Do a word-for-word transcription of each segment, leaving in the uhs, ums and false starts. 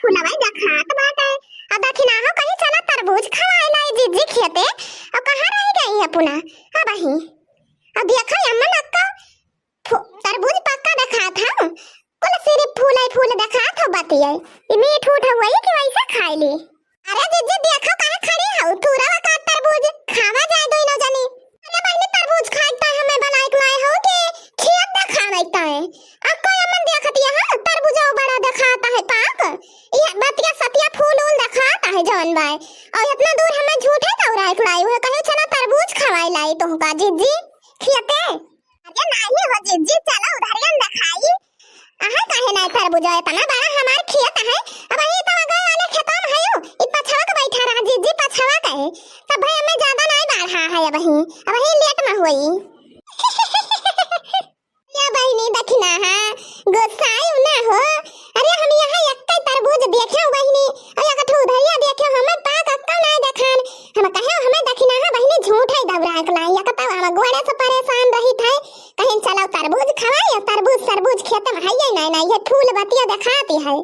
फुलवा देखात बाटे। अब दखिनाहा कहीं चला तरबूज खवाए लाई जिज्जी खेते। अब कहाँ रह गई है पुना? अब ही। अब देखा अम्मन अक्का फु-, तरबूज पक्का देखात हौ। कुल सिर्फ फूल ही फूल देखात हौ बतिये। ई मीठ उठ हुआ कि वैसे खाई ली? अरे जिज्जी देखो काहे खड़ी हौ? तूरा का तरबूज खावा जाए दोनों जनी। अरे बहिनी तरबूज खाए ता हमें बनाए के लाए हौ कि खेत देखावे ता है? अब कोई अम्मन देखत यहाँ तरबूजा बड़ा देखाता है पाक। यह बतिया सतिया फूल उल देखाता है जौन बाय। और इतना दूर हमें झूठे दौड़ाए के लाई हुए कहे चला तरबूज खवाए लाई तुमका जिज्जी खेते। अरे नाही हो जिज्जी, चलो उधरियन देखाई। अहा काहे नाही तरबूजा, इतना बड़ा हमार खेत है। अब यही तो अगल वाले खेतवा में है यू, ई पछवा के बैठा रहा जिज्जी, पछवा के है। तब भाई हमें ज्यादा नाही बढ़ा है अब ही, अब ही लेट में हुई। या बहिनी दखिनाहा, गुस्साई ना हो। अरे हम यहाँ एक तरबूज देखे बहिनी, और एक ठो उधरिया देखे, हमें पाक अक्का नाही देखान। हम कहे हमें दखिनाहा बहिनी झूठ है दौड़ाए के लाई, एक तो हम गोड़े से परेशान रही थे, कहीं चलो तरबूज खवाई, तरबूज सरबूज खेत में है ही नहीं, नहीं, ये फूल बतिया देखाती है।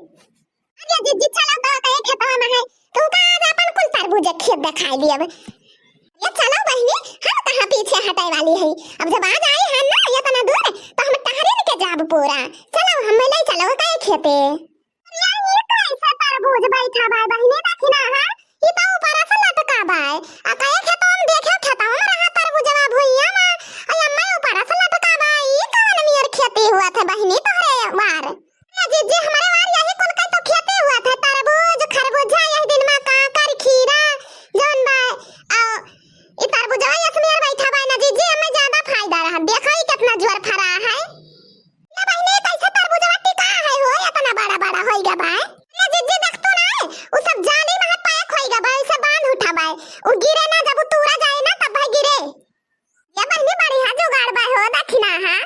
अरे जिज्जी चलो तो कहीं खेतवा में है, तू का आज अपन कुल तरबूज खेत देखाई दिए। ये चलो बहिनी, हम कहाँ पीछे हटे वाली है, अब जब आज आई है ना ये तना दूर, तो हम टहरे के जाब पूरा। चलो हम ले चलो कहीं खेते। ये, ये कैसे तरबूज बैठा बाय बहिनी, देखी ना, हाँ? ये तो ऊपर से लटका बाय। आ कहे खेतवा में देखे, खेतवा में रहा तरबूजवा भुइया में, आ अम्मा ऊपर से लटका बाय। ये कौन मियर खेती हुआ था बहिनी तोहरे वार? ए जिज्जी, हमारे वार यही कुल का तो खेती हुआ था, तरबूज, खरबूजा, यही दिन में काकर, खीरा, जौन बाय। आ ई तरबूजवा यस मियर बैठा बाय ना जिज्जी, हमें ज्यादा फायदा रहा। देखो ई कितना जोर फरा है। ए बहिनी, कैसे तरबूजवा टिका है हो, इतना बड़ा बड़ा होइगा बा? ए जिज्जी, देख तू ना, उ सब जाली में पैक होइगा बा, इसे बांध उठा बा, उ गिरे ना, जब उ तूरा जाए ना, तब भाई गिरे। ए बहिनी, बढ़िया जुगाड़ बा हो, दखिनाहा।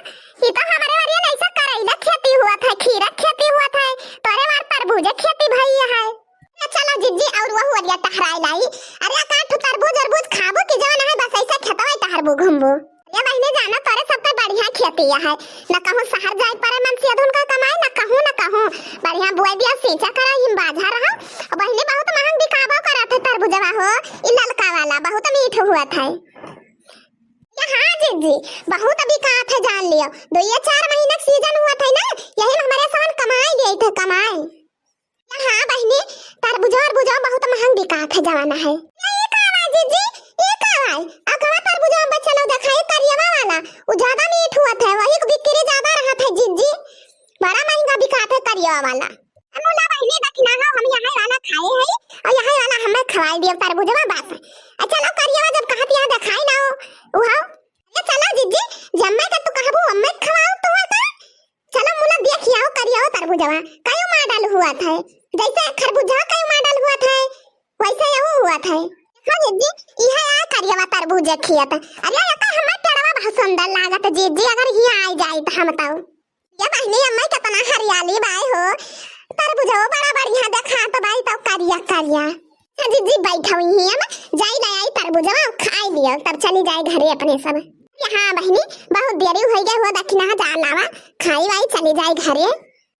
ई तो हमारे वारिया ऐसा करैला खेती हुआ था, खीरा खेती हुआ था, तोरे वार तरबूज खेती भई है। ए, चलो जिज्जी, और वहू वारिया टहराए लाई। अरे, का ठो तरबूज अरबूज खाबू कि जवन है, बस ऐसे खेतवा टहरबू घूमबू। ए बहिनी जाना, तोरे सबके बढ़िया खेती है, न कहूँ शहर जाए पड़े मनसेधुन का कमाए, न कहूँ, न कहूँ। बढ़िया बुआई दिया, सींचा करा, हिम बाझा रहा। और बहिनी बहुत महंग बिकाबो करा थे तरबूजवा हो, ई ललका वाला बहुत मीठ हुआ था। या हाँ जिज्जी, बहुत बिकात है जान लियो, दो ये चार महीना के सीजन हुआ था ना, यही में हमारे सामान कमाए लिए थे, कमाए। हाँ बहिनी, तरबूजवा अरबूजवा बहुत महंग बिकात है जमाना है। ये का बा जिज्जी, ये का बा? अगवा तरबूजवा बच्चा लोग देखाई करियवा वाला, उ ज्यादा मीठ हुआ था, वही को बिक्री ज्यादा रहा था जिज्जी, बड़ा महंगा बिकात है करियवा वाला। अमुला बहिनी दखिनाहा, हम यहाँ वाला खाए है और यहाँ वाला हमें खवाई दियो तरबूजवा बस। आ चलो करियवा जब कहत यहाँ देखाई ना हो, उहाओ। ये चलो जिज्जी, जम्मे का तू कहबू अम्मे खवाओ तू का। चलो मुला देखियाओ करियो तरबूजवा कयो मॉडल हुआ था, जैसे खरबूजा कयो मॉडल हुआ था, वैसे यहू हुआ था। हाँ जिज्जी, इहे आ करियवा तरबूज खियत। अरे ये तो हमार पेड़वा बहुत सुंदर लागत जिज्जी, अगर हिया आई जाई तो हम तो। ये बहिनी अम्मा कितना हरियाली बाय हो, तरबूजवा बड़ा बढ़िया देखात बाय तो करिया करिया। हाँ जिज्जी बैठा हुई ही हम, जाई ले आई तरबूजवा खाई लियो, तब चली जाए घरे अपने सब। हाँ बहिनी, बहुत देरी हो गई हो, दखिनाहा जा लावा, खाई वाई चली जाए घरे।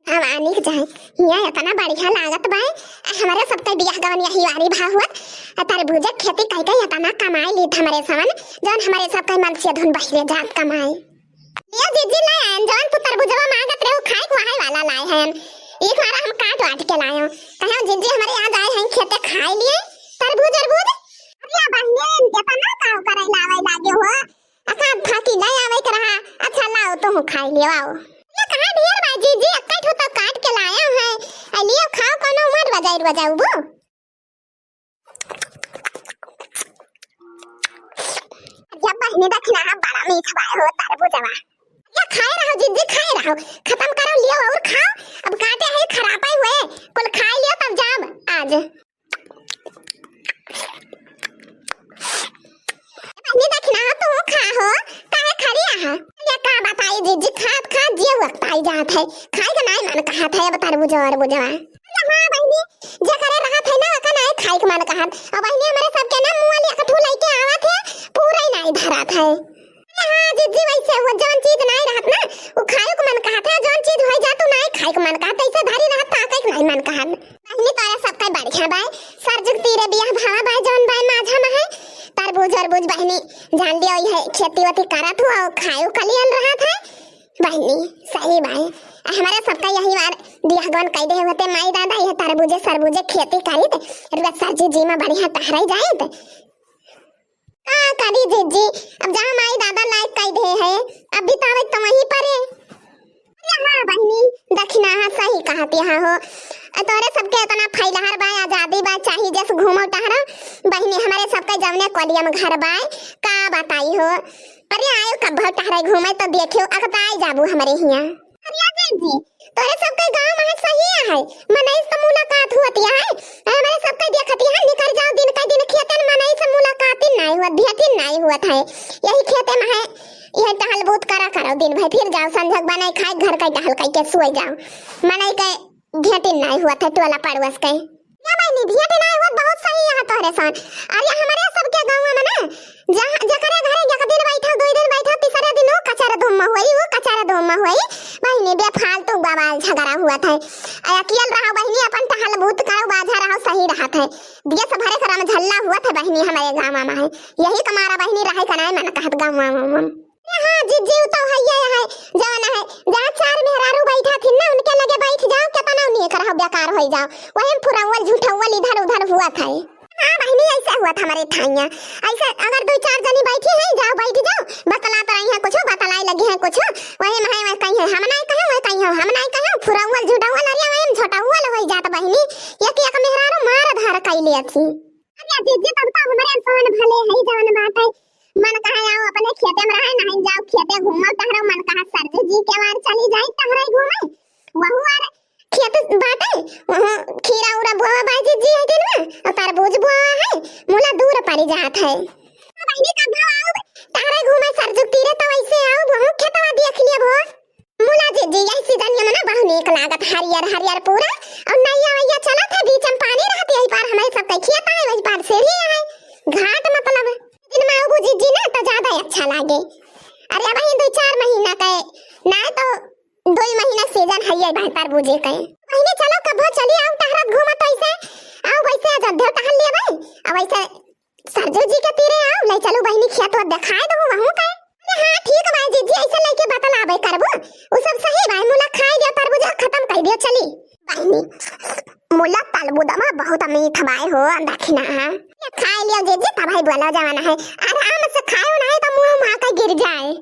हम आनी के चाहे, हिया इतना बढ़िया लागत बाय, आ हमारे सबके बियाह गवन यही वारी भा हुआ, आ तरबूज खेती कई कई इतना कमाई लीत हमारे सवन, जौन हमारे सबके मनसेधुन बहिरे जात कमाई। लियो जिज्जी ले आयन, जौन तू तरबूजवा मांगत रहो खाए के वही वाला लाए हैं। एक मारा हम काट वाट के लायो, कहे जिज्जी हमारे यहाँ आए हैं खेते खाए लिए तरबूज अरबूज। अरे बहिनी, इतना काम करे लावे लागे हो, अखा थाकी ले आवे के रहा। अच्छा लाओ, तुम खाई लियो, आओ। ये कहाँ ढेर बा जीजी, एक्कै ठो तो काट के लाया है। आ लियो खाओ, कोनो उमर बजाइर बजाऊ बो। जब बहिनी दखिनाहा बड़ा मीठ बा हो तरबूजवा। ये खाए रहो जीजी, खाए रहो, खत्म करो, लियो और खाओ। अब काटे है खराब ही हुए, कुल खाए लियो तब जाब आज। बहिनी दखिनाहा तू खा हो, काहे खड़ी आहा? ये का बताई जीजी, खात खात जिया वक्त आई जात है, खाए का नाय मन कहत है अब तरबूजवा अरबूजवा। अरे हाँ बहिनी, जे करे रहत है ना ओका नाय खाए के मन कहत। अब बहिनी हमारे सबके ना मुँह वाली एक ठू लइके आवत है, पूरा ही नाय धरत है। अरे हाँ जीजी, वैसे वो जौन चीज नाय रहत ना, वो खाए के मन कहत है, जौन चीज हो जात तो नाय खाए के मन कहत, ऐसे धरी रहत ताके के नाय मन कहत। बहिनी बढ़िया बाय, सरजुग तीरे बियाह भावा बाय, जौन बाय माझा मा है। तरबूज अरबूज बहिनी, जान लियो, यह खेती वेती करत हो और खायो कलियन रहत है। बहिनी, सही बाय। हमरे सबका यही बार बियाह गवन कई दे होते माई दादा, यह तरबूजे सरबूजे खेती करीत, रुआ सरजू जी मा बढ़िया टहराई जाइत। का करी जिज्जी, अब जहाँ माई दादा लायक कई दे है, अब बितावे तो वहीं परे। अरे हाँ बहिनी, दखिना, हाँ, सही कहत यहाँ हो। अ, तोरे सबके इतना फैलहर बा, आजादी बा, चाही जस घूमो टहरो। बहिनी, हमरे सबके जवने कोलिया मा घर बाय, का बताई हो। अरे आयो कब्बो टहरे घूमे तो देखियो, अगताई जाबू हमरे हियाँ। अरे जिज्जी, तोरे सबके गाँव मा है सही है, मनई से मुलाकात हुअत है, हमरे सबके देखत है, निकर जाओ दिन का दिन खेतन, मनई से मुलाकात ही नाई हुअत, भेंट ही नाई हुअत है। यही खेते मा है, यह टहल बूत करा करो दिन भर, फिर जाओ संझक बनाई खाए, घर का टहल कई के सोए जाओ, मनई के भेंट ही नाई हुअत है टोला पड़ोस के। या बहिनी, भेंट नाई हुअत, बहुत सही है तोहरे सन। अरे हमरे सबके गाँव मा ना, जहाँ जकरे घरे एक दिन बैठो, दुई दिन बैठो, तीसरे दिन वो कचर धूम मा हुई, वो कचर धूम मा हुई। बहिनी, बेफालतू बवाल झगड़ा हुअत है। अ, अकियल रहो बहिनी, अपन टहल बूत करो, बाझा रहो, सही रहत है। देश भरे के रमझल्ला हुअत है बहिनी, हमरे गाँव मा है। यही के मारा बहिनी रहे का नाई मन कहत गाँव मा। अरे हाँ जिज्जी, उ तो है, ये है, जवन है, जहाँ चार मेहरारू बैठा थी ना, उनके लगे बैठ जाओ, केतना नीक रहो, बेकार होई जाओ, वही में फुरौल झुठौल इधर उधर हुअत है। हाँ बहिनी, ऐसे हुअत हमरे थाइया, ऐसे अगर दुई चार जनी बैठी है, जाओ बैठ जाओ, बतलात रही है कुछ, बतलाए लगी है कुछ, वही में है, वही कही है, हम नाई कहे, वही कही है, हम नाई कहे, फुरौल झुठौल, अरे वही में झुठौल होई जात बहिनी, एक एक मेहरारू मार धार कई लेत ही। अरे जिज्जी, तब तो हमरे अनसन भले है, जवन बात है, मन कहा आओ अपने खेते मा रहे, नहीं जाओ खेते घूमो टहरो, मन कहा सरजू जी के वार चली जाई टहरे घूमे, वहू आर खेत बाटे, वहाँ खीरा उरा बोआ बाय जिज्जी है दिन मा, और तरबूज बोआ है, मुला दूर पड़ी जात है। अब बहिनी कब आओ टहरे घूमे सरजू तीरे, तो ऐसे आओ, वहू खेतवा देख लिया भो। मुला जिज्जी, यही सीजन मा ना बहुत नीक लागत, हरियर हरियर पूरा, और नैया वैया चलत है, बीच मा पानी रहत, यही पार हमरे सबके खेत है, वही पार सीढ़ी है, घाट मतलब। दिन मा आबू जिज्जी ना तो ज्यादा अच्छा लागे। अरे अब ही दुई चार महीना के, ना तो दुई महीना सीजन है ये भाई तरबूजे के। बहिनी चलो कबो चली आओ टहरत घूमत ऐसे, आओ वैसे अयोध्या टहल लेबे, अब ऐसे सरजू जी के तीरे आओ, ले चलू बहिनी, खेत वेत देखाए दो वहू के। अरे हाँ, ठीक बा जिज्जी, ऐसे लइके बतलाबे करबो, उ सब सही बा, मुला खाए दियो, तरबूजा खतम कर दियो, चली। बहिनी, मुला तरबूजा मा बहुत मीठ बाय हो, दखिना। ये खाए लियो जिज्जी, तब ही बोला जवाना है, आराम से खाओ, नहीं तो मुँह मा आके गिर जाए।